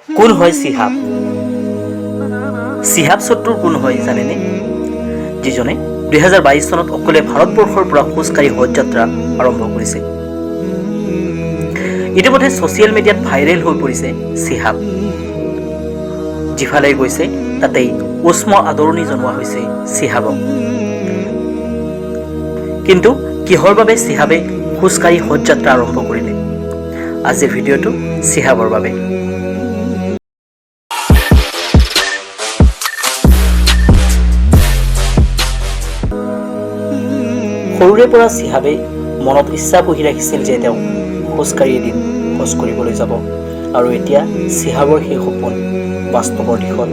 কোন হয় চিহাব? চিহাব চত্তুৰ কোন হয় জানেনে? যিজনে 2022 চনত অকলে ভাৰতবৰ্ষৰ পৰা খোজকাঢ়ি হজ যাত্ৰা আৰম্ভ কৰিছে। ইতিমধ্যে ছ'চিয়েল মিডিয়াত ভাইৰেল হৈ পৰিছে চিহাব। যিফালে গৈছে, তাতেই উষ্ম আদৰণি জনোৱা হৈছে চিহাবক। কিন্তু কিহৰ বাবে চিহাবে খোজকাঢ়ি হজ যাত্ৰা আৰম্ভ কৰিলে? আজিৰ ভিডিঅ'টো চিহাবৰ বাবে। সৰুৰে পৰা চিহাবে মনত ইচ্ছা পুহি ৰাখিছিল যে তেওঁ খোজকাঢ়ি এদিন হজ কৰিবলৈ যাব আৰু এতিয়া চিহাবৰ সেই সপোন বাস্তৱৰ দিশত।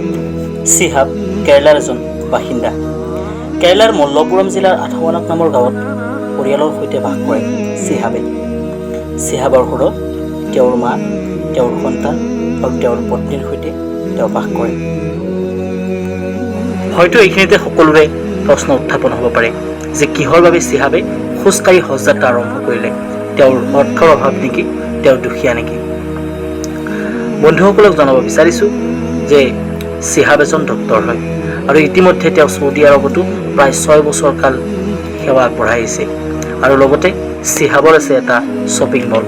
চিহাব কেৰেলাৰ এজন বাসিন্দা। কেৰেলাৰ মল্লপুৰম জিলাৰ আঠাৱানাক নামৰ গাঁৱত পৰিয়ালৰ সৈতে বাস কৰে চিহাবে। চিহাবৰ ঘৰত তেওঁৰ মা, তেওঁৰ সন্তান আৰু তেওঁৰ পত্নীৰ সৈতে তেওঁ বাস কৰে। হয়তো এইখিনিতে সকলোৰে প্ৰশ্ন উত্থাপন হ'ব পাৰে যে কিহৰ বাবে চিহাবে খোজকাঢ়ি হজ যাত্ৰা আৰম্ভ কৰিলে? তেওঁৰ অৰ্থৰ অভাৱ নেকি? তেওঁ দুখীয়া নেকি? বন্ধুসকলক জনাব বিচাৰিছোঁ যে চিহাব এজন ডক্তৰ হয় আৰু ইতিমধ্যে তেওঁ চৌদি আৰৱতো প্ৰায় 6 বছৰ কাল সেৱা আগবঢ়াই আহিছে আৰু লগতে চিহাবৰ আছে এটা শ্বপিং মল।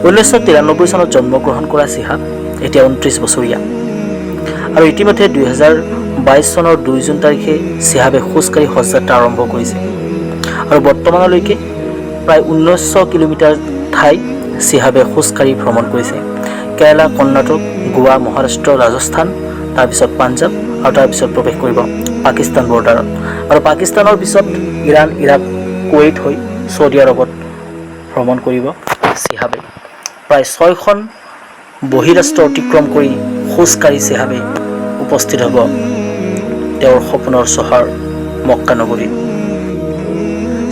1993 চনত জন্মগ্ৰহণ কৰা চিহাব এতিয়া 29 বছৰীয়া আৰু ইতিমধ্যে 2022 চনৰ 2 জুন তাৰিখে চিহাবে খোজকাঢ়ি হজ যাত্ৰা আৰম্ভ কৰিছে আৰু বৰ্তমানলৈকে প্ৰায় 1900 কিলোমিটাৰ ঠাই চিহাবে খোজকাঢ়ি ভ্ৰমণ কৰিছে। কেৰালা, কৰ্ণাটক, গোৱা, মহাৰাষ্ট্ৰ, ৰাজস্থান, তাৰপিছত পাঞ্জাৱ আৰু তাৰপিছত প্ৰৱেশ কৰিব পাকিস্তান বৰ্ডাৰত আৰু পাকিস্তানৰ পিছত ইৰাণ, ইৰাক, কুৱেইট হৈ চৌদি আৰৱত ভ্ৰমণ কৰিব চিহাবে। প্ৰায় ছয়খন বহিৰাষ্ট্ৰ অতিক্ৰম কৰি খোজকাঢ়ি চিহাবে উপস্থিত হ'ব তেওঁৰ সপোনৰ চহৰ মক্কা নগৰীত।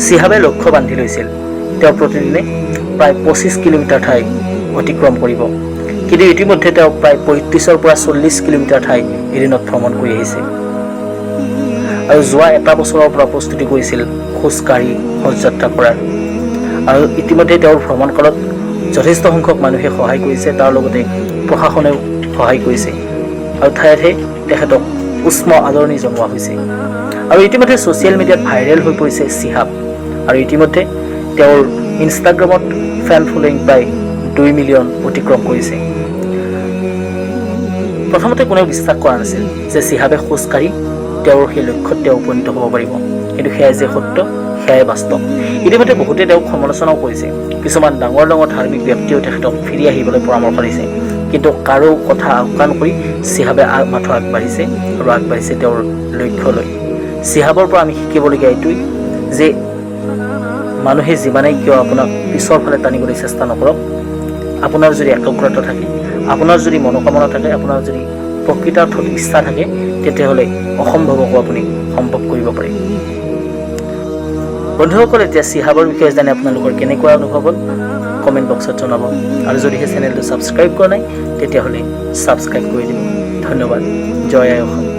চিহাবে লক্ষ্য বান্ধি লৈছিল, তেওঁ প্ৰতিদিনে প্ৰায় 25 কিলোমিটাৰ ঠাই অতিক্ৰম কৰিব। কিন্তু ইতিমধ্যে তেওঁ প্ৰায় 35ৰ পৰা 40 কিলোমিটাৰ ঠাই এদিনত ভ্ৰমণ কৰি আহিছে আৰু যোৱা এটা বছৰৰ পৰা প্ৰস্তুতি কৰিছিল খোজকাঢ়ি হজ যাত্ৰা কৰাৰ। আৰু ইতিমধ্যে তেওঁৰ ভ্ৰমণকালত যথেষ্ট সংখ্যক মানুহে সহায় কৰিছে, তাৰ লগতে প্ৰশাসনেও সহায় কৰিছে আৰু ঠায়ে ঠায়ে তেখেতক উষ্ম আদৰণি জনোৱা হৈছে। আৰু ইতিমধ্যে ছ'চিয়েল মিডিয়াত ভাইৰেল হৈ পৰিছে চিহাব আৰু ইতিমধ্যে তেওঁৰ ইনষ্টাগ্ৰামত ফেন ফলোয়িং প্ৰায় 2 মিলিয়ন অতিক্ৰম কৰিছে। প্ৰথমতে কোনেও বিশ্বাস কৰা নাছিল যে চিহাবে খোজকাঢ়ি তেওঁৰ সেই লক্ষ্যত তেওঁ উপনীত হ'ব পাৰিব। কিন্তু সেয়াই যে সত্য, সেয়াই বাস্তৱ। ইতিমধ্যে বহুতে তেওঁক সমালোচনাও কৰিছে। কিছুমান ডাঙৰ ডাঙৰ ধাৰ্মিক ব্যক্তিয়েও তেখেতক ফিৰি আহিবলৈ পৰামৰ্শ দিছে। কিন্তু কাৰো কথা আওকাণ কৰি চিহাবে মাথো আগবাঢ়িছে আৰু আগবাঢ়িছে তেওঁৰ লক্ষ্যলৈ। চিহাবৰ পৰা আমি শিকিবলগীয়া এইটোৱেই যে মানুহে যিমানেই কিয় আপোনাক পিছৰ ফালে টানিবলৈ চেষ্টা নকৰক, আপোনাৰ যদি একাগ্ৰতা থাকে, আপোনাৰ যদি মনোকামনা থাকে, আপোনাৰ যদি প্ৰকৃতাৰ্থত ইচ্ছা থাকে, তেতিয়াহ'লে অসম্ভৱকো আপুনি সম্ভৱ কৰিব পাৰে। বন্ধুসকল, এতিয়া চিহাবৰ বিষয়ে জানি আপোনালোকৰ কেনেকুৱা অনুভৱ হ'ল, কমেণ্ট বক্সত জনাব আৰু যদিহে চেনেলটো ছাবস্ক্ৰাইব কৰা নাই, তেতিয়াহ'লে ছাবস্ক্ৰাইব কৰি দিব। ধন্যবাদ। জয় আই অসম।